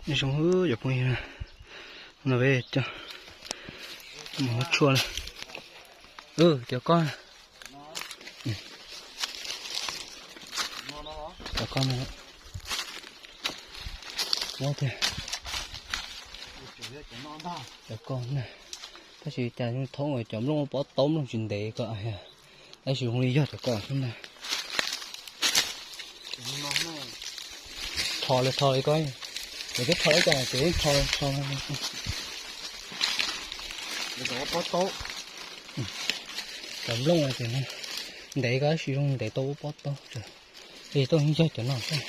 Zoo, cov phooj ywg, no peb coj mus muab tshuaj na. Cov koj, cov koj no, tiag, cov koj na. Tab sis cas thoob cov nplooj pob taub nplooj tsis ntev ko, tab sis zoo li yog cov koj xwb ntag. Rho li rho li ko, ces twb rho ib co ces rho rho. Cov nplooj ces ntev ko tab sis zoo ntev tau ua pob taub. Tau yog cov no xwb.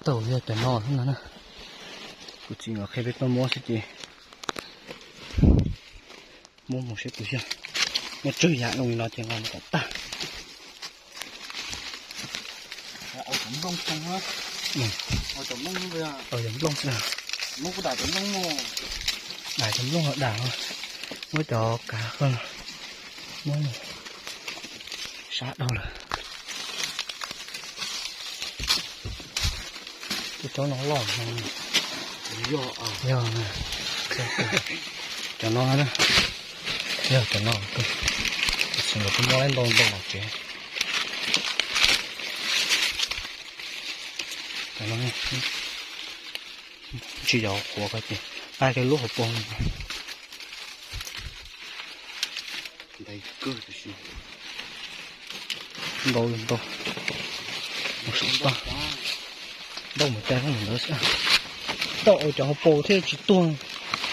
Tau yog cov no xwb no na. Kuv txiv nkawd qhia peb tuaj muab xwb ces muab mus seb puas yog. Muab tsawg yam zoo li no ces nqa mus kom tag. Cov nplooj, cov nplooj, dam cov nplooj, dam cov nplooj, dam, muab cov kav, muab sab dhau lawm. Cov no loj, yog, cov no, yog cov no, tsis nkawd twb muab ntau ntau los tsev. Tsis yog qhuav ko ces nqa kiag lub hauv paus. Ntau ntau, mus saum toj, ntau mus cas ntawd xwb. Tau ua cov hauv paus thiaj tsis tuag,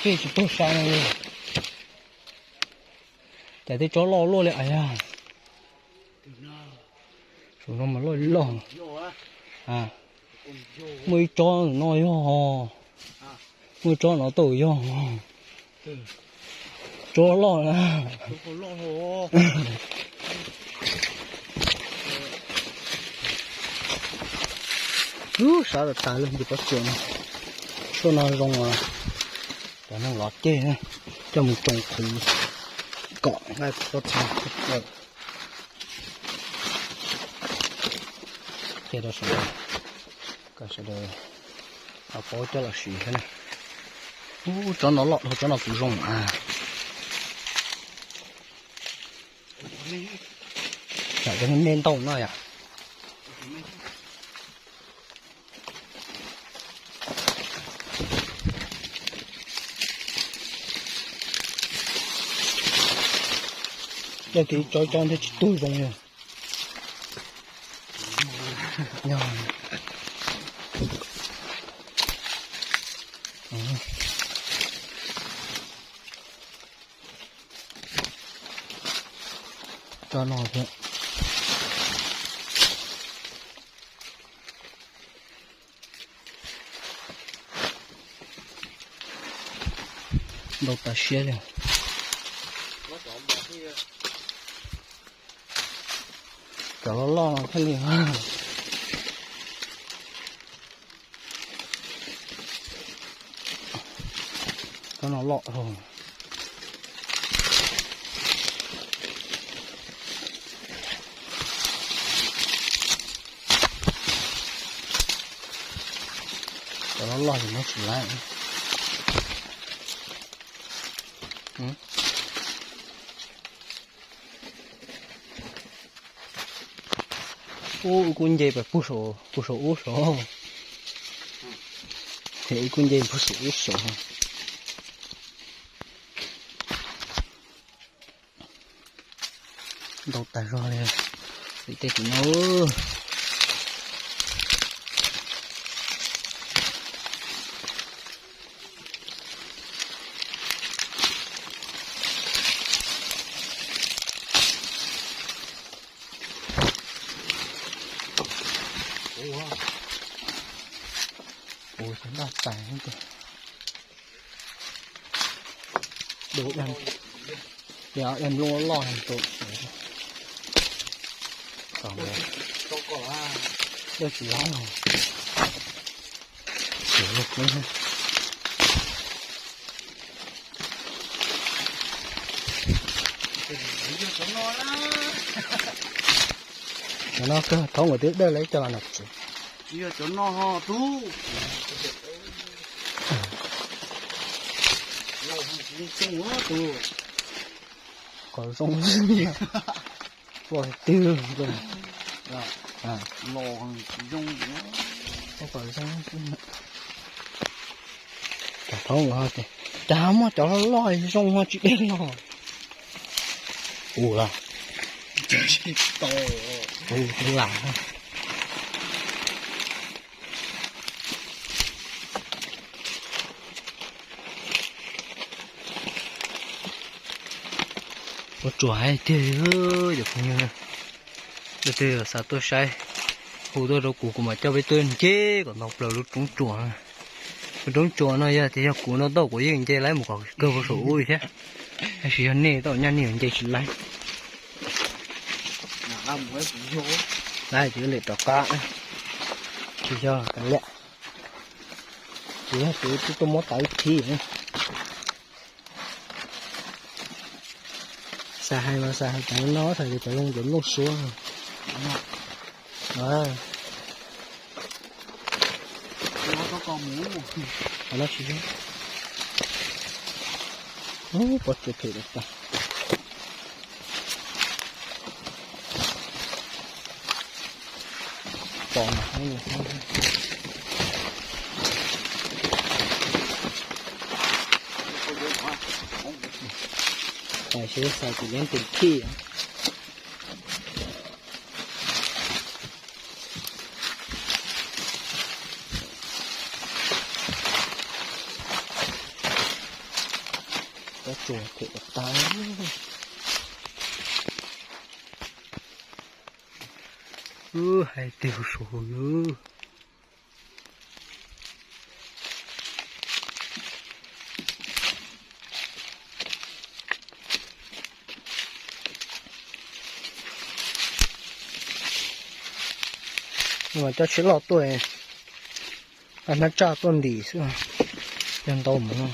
thiaj tsis tuag sai no li. Cas tej tsob loj luaj li a yog. Saum no mas loj loj. Muaj ib tsob no yog, muaj ib tsob no tau yog. Tsob loj na. Ub, sab tas tas li ntsis pob tsuas no. Tshuaj no zoo, cov neeg lov ceg coj mus tsoo qhwv kom nqaij pob txha. Qhia rau sawv daws kom sawv daws paub coj los siv thiab na. Ub, tsob no loj dhau, tsob no kuv zoo a. Yam cov me me ntau no yom. Yog tias tso tso ntshe tsis tuag zoo li. Tsob no thiab. Ntau tas siab li. Cov loj loj no thiaj li. Cov no loj dhau. Cov loj loj ces muab tsis laib. Ub, ib kub nce pem puag saum, puag saum ub saud. Ces ib kub nce puag saum ub saud. Ntau tas zog li, tej tim no. Ua xyov noj tais, de nplooj loj loj tus, dej tsis laib os. Cov no kawg, thoob nkaus twb dawj lawm, coj los nram tsev. Yog cov no ho tub. Los tsis zoo tus. Kom zoo xwb. Ua twg los tsis zoo. Kom zoo. Cov thoob ces cas muaj cov loj loj zoo ho tsis dawj los. Ua los. Ua lam. Ua tsuas hais tiag, cov phooj ywg, leej twg xav tuaj saib, hu tuaj rau kuv, kuv mam coj peb tuaj nce kom ntau plaws lub roob tsuas. Lub roob tsuas no yog tias yog kuv no tau kuv yeej nce laib mus kom kawg puag saum ub li thiab, tab sis yog nej tau nyaj nej yuav nce tsis laib. Laib ces lem rov qab, tsis yog kav liam, tsis yog kuv twb tuaj muab tau ib phib. Xav hais mas xav hais cov no, xav tias cov zoo cov nplooj suab. Pob tsuas phem tas. Pom mas, tam sim xav tsis yeej tus khij. Pob tsuas phem tas. Wb hais tiag, huv saum huv. Mas coj tsheb loj tuaj, coj hnab tsaj tuaj ntim xwb, coj ntau mus no.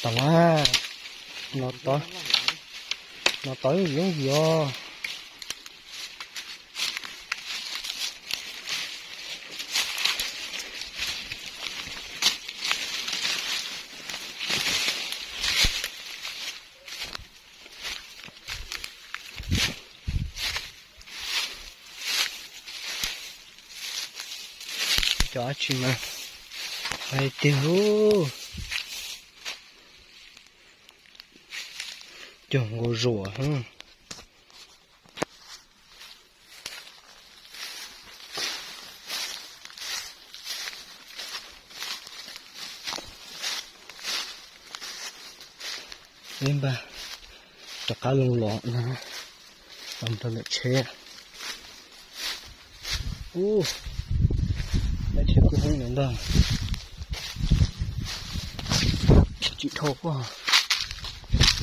Tau na, no tod, no tod yeej yog. Cov dab tsi mas hais tiag, cog nkaus zuas. Peb npaj rov qab loo los no, los rau ntawm tsheb. Ub, lub tsheb kwj hoob no ntag. Tsis dhau,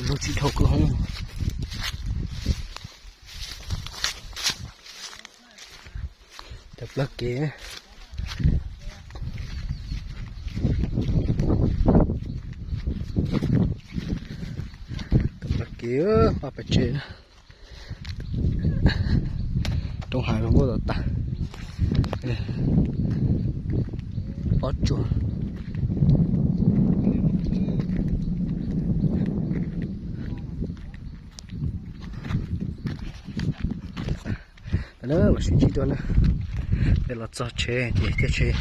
lub tsis dhau kwj hoob. Cov plab kev, cov plab kev pab pes tsawg na. Roob hav zoo nkauj tas tas. Pob tsuas. Los sib ntsib dua na. Peb los txog tsheb ces thiaj tsheb.